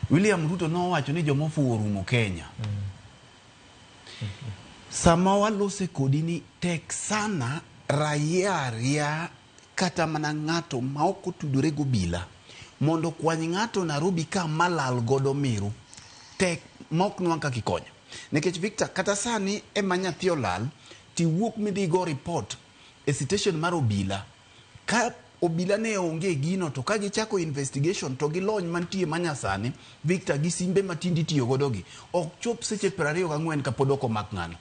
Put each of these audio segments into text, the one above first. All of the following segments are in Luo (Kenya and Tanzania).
William Ruto nowacho ni joma ofuwo orumo Kenya. Sama walose kodi ni tek sana raia aria kata mana ng'ato ma ok otudore gobila mondo okwany ng'ato Nairobi ka malal godo Meru tek ma ok nwang' kaka ikonyo. Nikech Victor, kata sani ema nyathi olal tiwuok midhi go report e station mar obila. Ka obila ne onge gino to ka gichako investigation to gi lony mantie manyasani, Victor, gi simbe matindi itiyo godo gi, ok chop seche 24 kapod ok omak ng'ano.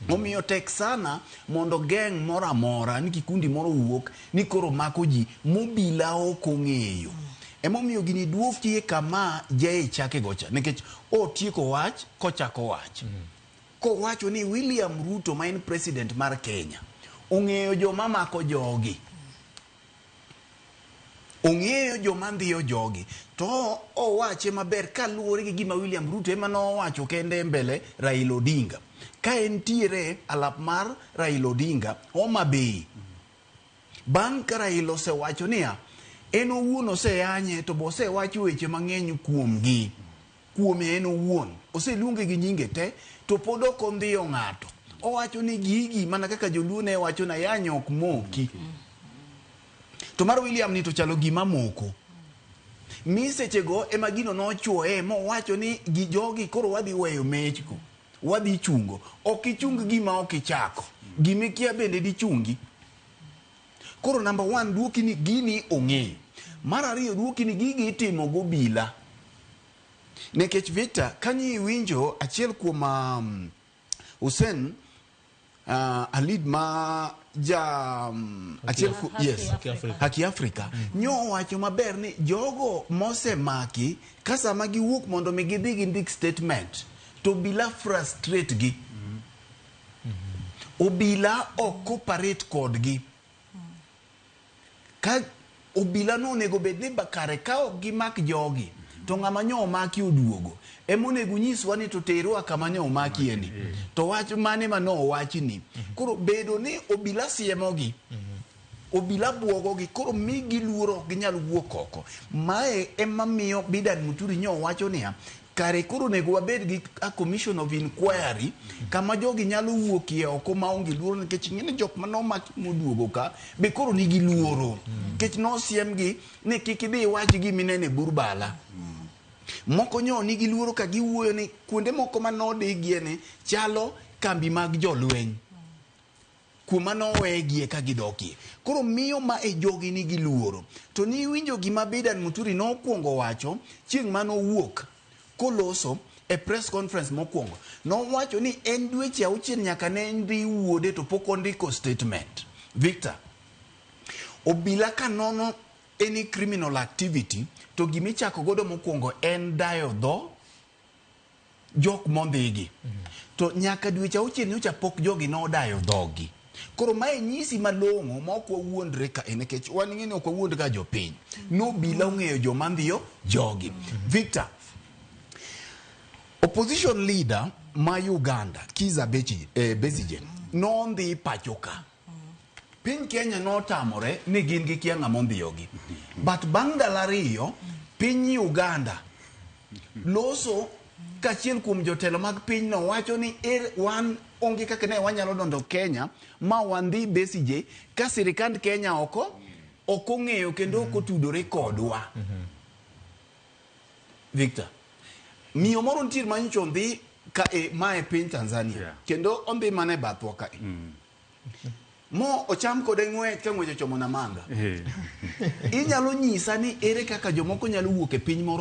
Omiyo tek sana mondo geng' moro amora ni kikundi moro owuok ni koro mako ji mobila ok ong'eyo. Emomiyo gini duokie kama jae chake gocha nikech otieko wach kochako wach. Kowacho ni William Ruto ma en president mar Kenya ong'eyo joma mako jogi. Ong'eyo joma ndhiyo jogi. To owache maber kaluwore gi gima William Ruto ema nowacho kende e mbele Raila Odinga. Ka entiere alap mar Raila Odinga, Homa Bay. Bang' ka Raila osewacho niya, en owuon oseyanye to be osewacho weche mang'eny kuomgi. Kuome en owuon. Oseluonge gi nyinge te to pod ok ondhiyo ng'ato. Owacho ni gigi mana kaka joluo ne wacho ni ayany ok moki. To mar William ni to chalo gima moko. Mi sechego ema gino nochuoye mowacho ni gi jogi koro wadhi weyo mechko. Wadhi chungo. Ok ichung gima ok ichako. Gima ikia bende dichungi. Koro number one duoki ni gini ong'eyo. Mar ariyo duoki ni gigi itimo gobila. Nikech Victor, kanyo iwinjo achiel kuom Hussein Alid ma ja achiel ku, yes, Haki Afrika. Haki Afrika nyo owacho maber ni jogo mosemaki ka sama giwuok mondo mi gidhi gindik statement to obila frustrate gi. Obila ok cooperate kodgi. Ka obila no onego bed ni kare ka ok gimak jogi to ng'ama nyo omaki oduogo ema onego nyiswa ni to terwa kama nyo omakie ni to wach mane ma nowachni. Koro bedo ni obila siemogi, obila buogogi, koro migi luoro ok ginyal wuok oko. Mae ema miyo Bidan Muturi nyo wacho niya, kare koro onego wabed gi a commission of inquiry kama jogi nyalo wuokie oko maonge luoro, nikech ing'e ni jok manomaki moduogo ka be koro nigi luoro nikech nosiemgi ni kik idhi iwach gima ineno e bur bala. Moko nyo nigi luoro ka giwuoyo ni kuonde moko ma nodigie ni chalo kambi mag jolweny kuma nowegie ka gidokie. Koro miyo ma e jogi nigi luoro. To niwinjo gima Bidan Muturi nokwongo wacho chieng' manowuok koloso e press conference mokwongo. Nowacho ni en dweche 6 nyaka ne ndhi wuode to pok ondiko statement. Victor, obila ka nono any criminal activity to gimichako godo mokwongo en dayo dho jok mondhigi. To nyaka dweche 6 nyocha pok jogi nodayo dhogi. Koro mae nyisi malong'o ma ok wawuondre ka nikech wan ing'e ni ok wawuond ga jopiny. Nobila ong'eyo joma ndhiyo jogi. Victor, opposition leader ma Uganda, Kizza Besigye, nondhi pacho ka. Piny Kenya notamore ni gin gikia ng'ama ondhiyogi. But bang' ndalo 2, piny Uganda loso kachiel kuom jotelo mag pinyno wacho ni er wan onge kaka ne wanyalo donjo Kenya ma wandhi Besigye ka sirikand Kenya oko ok ong'eyo kendo ok otudore kodwa. Victor, miyo moro nitie ma nyocha ondhi ka e, ma e piny Tanzania kendo ondhi mana e bathwa kae. Mo ocham kode ng'wech ka ng'wech ochomo Namanga. Inyalo nyisa ni ere kaka jomoko nyalo wuok e piny moro